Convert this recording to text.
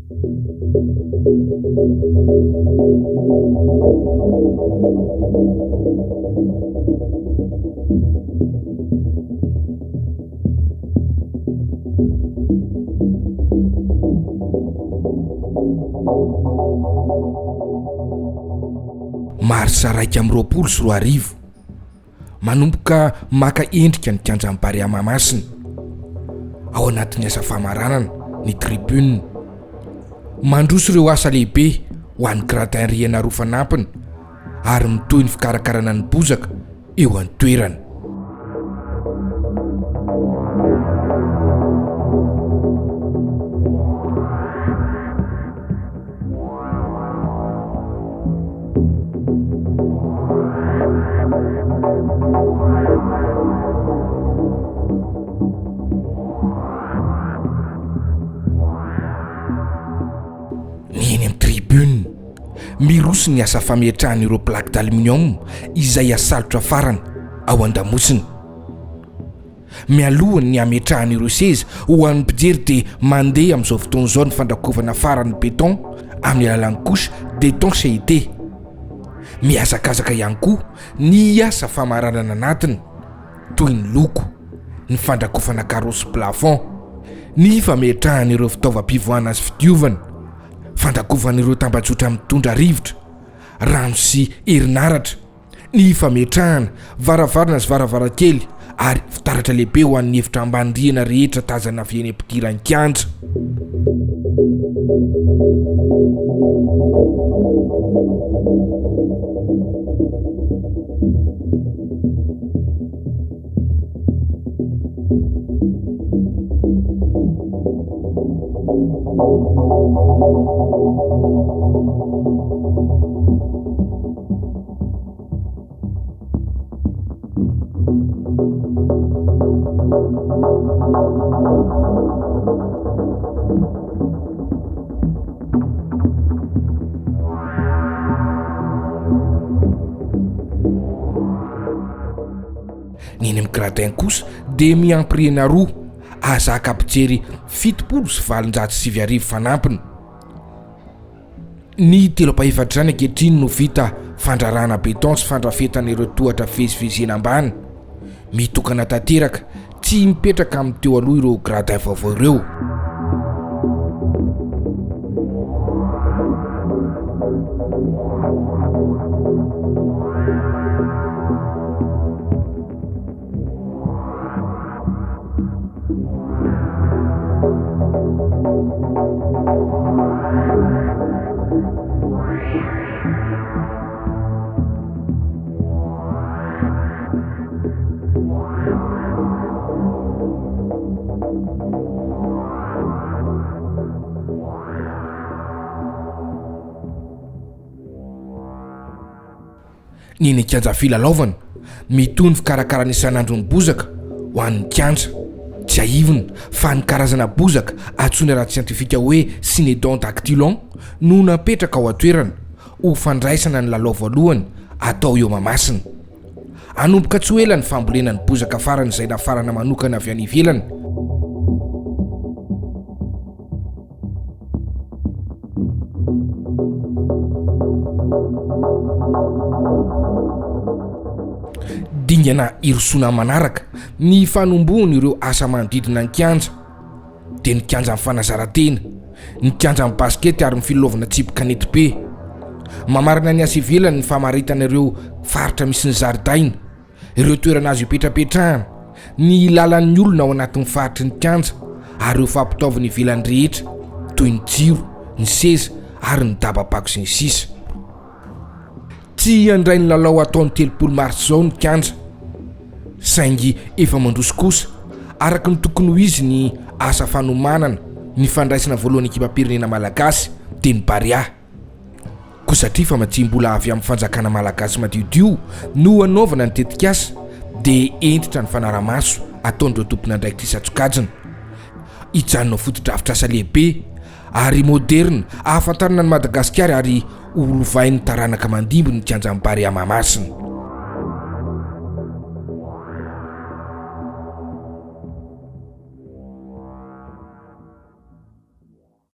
Marsa 2021, Manomboka maka endrika ny kianjan'i Barea Mahamasina. Ao anatin'ny asa famaranana ny tribune. Mandroso ireo asa lehibe ho an'ny gradin rihana roa fanampiny ary mitohy ny fikarakarana ny bozaka eo an-toerana. Ny eny amin'ny tribune, miroso ny asa fametrahana ireo plaque d'aluminium izay asalotra farany ao an-damosina. Mialohan'ny hametrahana ireo seza ho an'ny mpijery dia mandeha amin'izao fotoana izao ny fandrakofana farany béton amin'ny alalan'ny couche d'étanchéité. Mihazakazaka ihany koa ny asa famaranana anatiny toy ny loko, ny fandrakofana carreaux sy plafond, ny fametrahana ireo fitaovam-pivoahana sy fidiovana, fandrakofana ireo tambajotra mitondra rivotra, rano sy herinaratra, ny fametrahana varavarana sy varavarankely ary fitaratra lehibe ho an'ny efitra ambany rihana rehetra tazana avy eny am-pidiran-kianja. Ny eny amin'ny gradin kosa dia miampy rihana roa ahazaka mpijery 9870 fanampiny. Ny telo ampahefatr'izany ankehitriny no vita fandrarahana béton sy fandrafetana ireo tohatra fivezivezena ambany. Mitokana tanteraka, tsy mipetraka amin'ny teo aloha ireo gradin vaovao ireo. Ny eny an-kianja filalaovana, mitohy ny fikarakarana isan'andro ny bozaka ho an'ny kianja. Tsiahivina fa ny karazana bozaka antsoina ara-tsiantifika hoe Cynodon dactylon no napetraka ao an-toerana ho fandraisana ny lalao voalohany atao eo Mahamasina. Hanomboka tsy ho ela ny fambolena ny bozaka farany izay nafarana manokana avy any ivelany. Dingana hirosoana manaraka ny fanombohana ireo asa manodidina ny kianja dia ny kianjan'ny fanazaran-tena, ny kianjan'ny basikety ary ny filalaovana tsipy kanety be. Mamarana ny asa ivelany ny famaritana ireo faritra misy ny zaridaina. ireo toerana azo ipetrapetrahana, ny lalan'ny olona ao anatin'ny faritry ny kianja ary ireo fampitaovana ivelany rehetra toy ny jiro, ny seza ary ny dabapako sy ny sisa. Tsy handray ny lalao hatao ny 30 marsa izao ny kianja saingy efa mandroso kosa araka ny tokony ho izy ny asa fanomanana ny fandraisana voalohan'ny ekipam-pirenena malagasy dia ny Barea. Koa satria famatsiam-bola avy amin'ny fanjakana malagasy madiodio no hanaovana ny tetikasa dia hentitra ny fanarahamaso ataon'ireo tompon'andraikitra isan-tsokajiny. Hijanona ho fotodrafitrasa lehibe ary moderina ahafantarana an'i Madagasikara ary ho lovain'ny taranaka mandimby ny kianjan'i Barea Mahamasina.